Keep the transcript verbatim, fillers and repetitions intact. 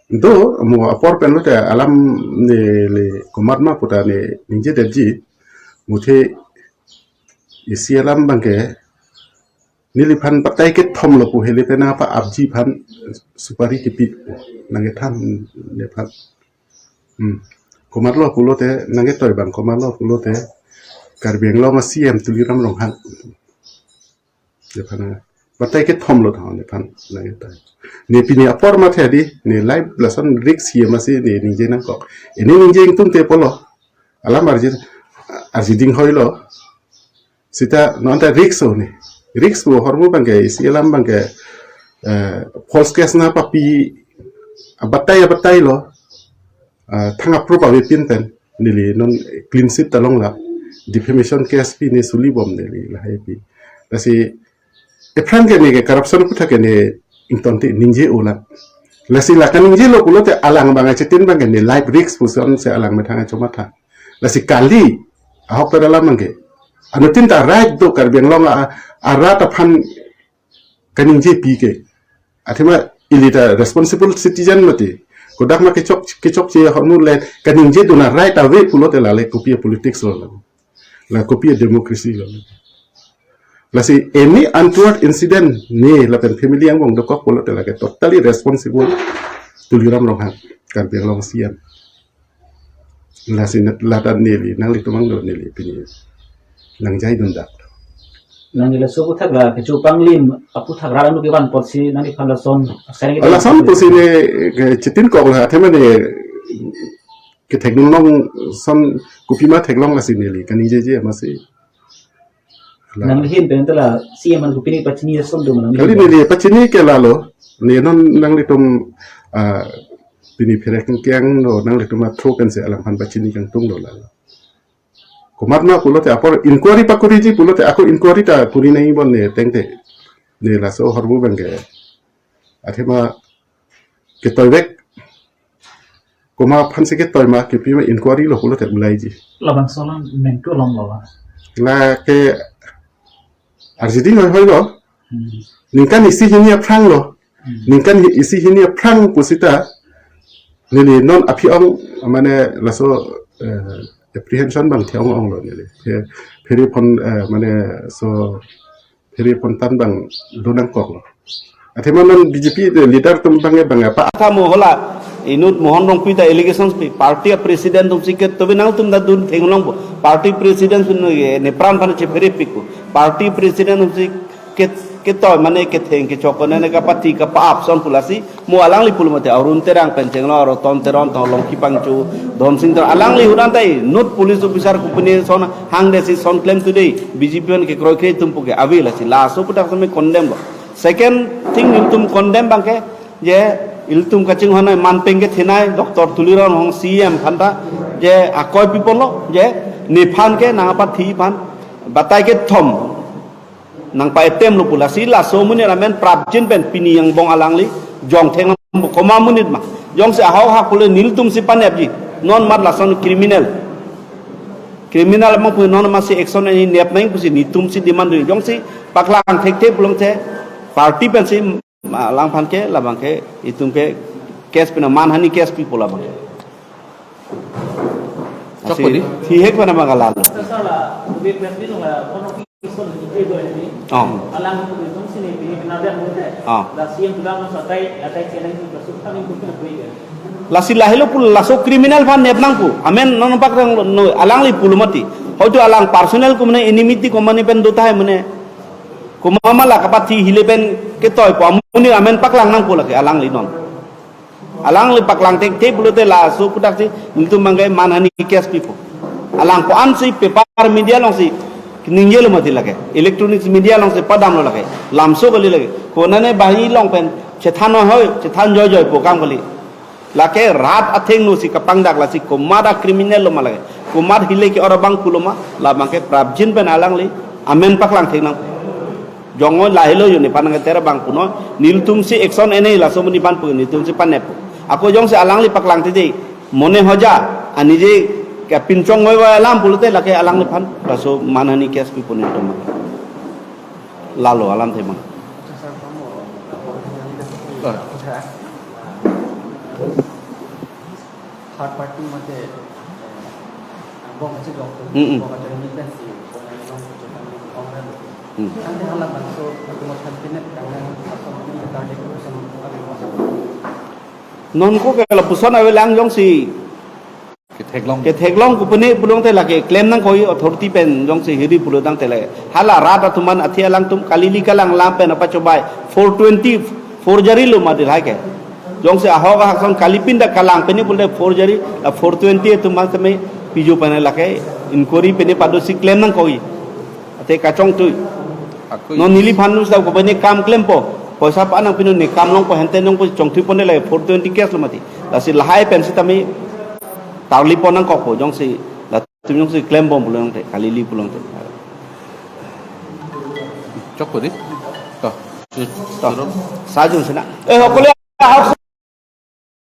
Do mo apor pen lote alam neli komat ma puta ne ningjedetji. Muthe isi alam abangke neliphan batai kethom lo pu heli pen apa apji aphan supari kipi nangkethan nephan. Hmm. Komatlo pulote nangketoi abang komatlo pulote Karbi Anglong a-C M Tuliram Ronghang. Nephan batai kethom lo thang nephan nangketoi. Ne pini apor mathe di ne live lason risk hiya masi ne ningje nangkok. Ini ningje ingtungte pulo. Alam arji arji ding hoilo. Sita non ta risk o ne. Risk o hormu abangke isi alam abangke eh, false case nangpapi abatai abatai lo. Ah, thang approve avepin pen neli non clean chit ta longlap, defamation case pi ne suli bom neli lahai pi. Lasi aphrang ke ne ke corruption aputhak ke ne ingtonte ningje-o lang. Lasi la kaningje lo pulote alang abang achitin abangke ne life risk puson si alang methang achomatha. Lasi kali ahok pen alam abangke anuttin ta right do Karbi Anglong a, arat aphan kaningjepi ke. Athema ili ta responsible citizen mati. Kodak ma kechok kechokche ahormu le kaningjedun a-right ave pulote lale kopi a-politics lo lale. La kopi a-democracy lo. Lasi any untoward incident ne lapen family angbong dokok pulote lake totally responsible Tuliram Ronghang, Karbi Anglong C M. Lasi lata neli nanglitum angno neli pini nangjaidun dak. Nangli laso aputhak la kecho panglim aputhak rat anu kevan apotsi nangliphan lason asaring. Lason pusi ne ke chitin kok la athema ne kethekdun long son kopima theklong lasi neli kaningjeje masi. La. Nangli ahin pen ta la C M aphan kopine pachini ason do ma nangli? Kali neli pachini ke lalo. Ne non nanglitum ah, pini pherek keng no nanglitum a-through pen si alangphan pachini kangtung lo lalo. Komat ma pulote apor inquiry pakuriji pulote ako inquiry ta kuri nai bon ne tengte. Ne laso hormu abangke. Athema ketoivek. Komat aphansi ketoi ma kipi ma inquiry lo pulote bulaiji. Labangso alam mentu alom lo la. Lake arji ding hoihoi lo. Hmm. Ningkan isi hini aphrang lo. Hmm. Ningkan hi- isi hini aphrang pusita neli non aphi-ong mane laso eh, apprehension abang the-ong-ong lo neli. Phe- Phere phone eh, mane so phere phone tan abang do nangkok lo. Athema non B J P leader atum abang abang apa? Tha mo hala inut Mohan Rongpi ta allegations pi party a-president atumsi ke tobe nangtum ta dun theng longpo. Party president atum ne pran aphan chephere pikpo. Party president atumsi ke keto mane ketheng kechok ne kapathi kapa-ap ason pu lasi mo alangli pulo mate Arun Terang pen chenglong Roton Teron tong Longki Pangchu Dhonsing Teron alangli hudan tai not police officer kopine ason hangdesi ason klem today B J P an kekroikre atum puke ave lasi laso aputhak seme condemn lo. Second thing nelitum condemn abangke je ilitum kachinghon nai manpeng kethenei Doctor Tuliram Ronghang C M aphan ta je akoi pi ponlo je nephan ke nangpathi aphan batai kethom nangpa-attempt lo pu lasi laso amonit amen prapjin pen pini angbong alangli jong theng komat amonit ma jongsi ahok hak pule nelitumsi panepji non mat lason criminal criminal ma pu non masi action ani nep nang pusi nelitumsi demand do jongsi paklang thekthe pulote party pensi alangphan ke labang ke itum ke case pina manhani case pi pu labang ke. Chok pudi? Thihek pina bang kalalo. Oh. Oh. Lasi lahelo pu laso criminal aphan nep nangpo. Amen non pakrang no alangli pulo mati. Hoito alang personal ko mane enmity ko mane pen do tahai mane. Komat ma la kapathi hile pen ketoipo amonit amen paklang nangpo lake alangli non. Alangli paklang thekthe pulote laso aputhak si nelitum abangke manhani case pipo. Alang ko-ansi paper media alongsi ningjelo mati lake. Electronics media alongsi padamlo lake. Lamso kali lake. Konane banghini along pen chethan hoi, chethan joijoi pu akam kali. Lake rat athengno si kapangdak lasi komat a-criminal lo ma lake. Komat hile ke ora bang pulo ma, labang ke prapjin pen alangli amen paklang thek nang. Jongoi lahelo yo nephan nangketer bang punoi, nelitumsi action enei laso amonit aphan pu nelitumsi panep. Ako jongsi alangli paklang thekthe, mane hoja, ani je kapinchong ngoi wa alam pulote lake alangliphan, laso manhani case pipo nelitum. Lalo alamthe bang. third party mate, eh, angbong kachidok, Mm, mm. angbong kachidok ni pensi, angbong kachidok ni angbong kachidok. Mm. Tangte halabangso atum aphan pinet kang nang atum ini target person abi masa. Non ko ke lapuson avelang jongsi Ketheklong. ketheklong kopine pulote lake klem nangkok authority pen jongsi hiri pulo tangte le. Hala rat atum an athi alangtum kalili kalang lam pen apa cobai four twenty forgery lo mati lahai ke. Jongsi ahok ahak son kalipin ta kalang pine pulo forgery la four twenty atum an tame piju pine lake inquiry pine padosi klem nangkok. Ate kachongtui. Ako Non neliphan nus da kopine kam klempo. Poisa pa nangpinun ne kam longpo hente nongpo chongthui pone lake four twenty case lo mati. Lasi lahai pen sitame tarli pon nangkokpo jongsi latum jongsi klembom pulangte kalili pulangte. Chok ko di. To. To. Sajung sina. Eh, hokole ahok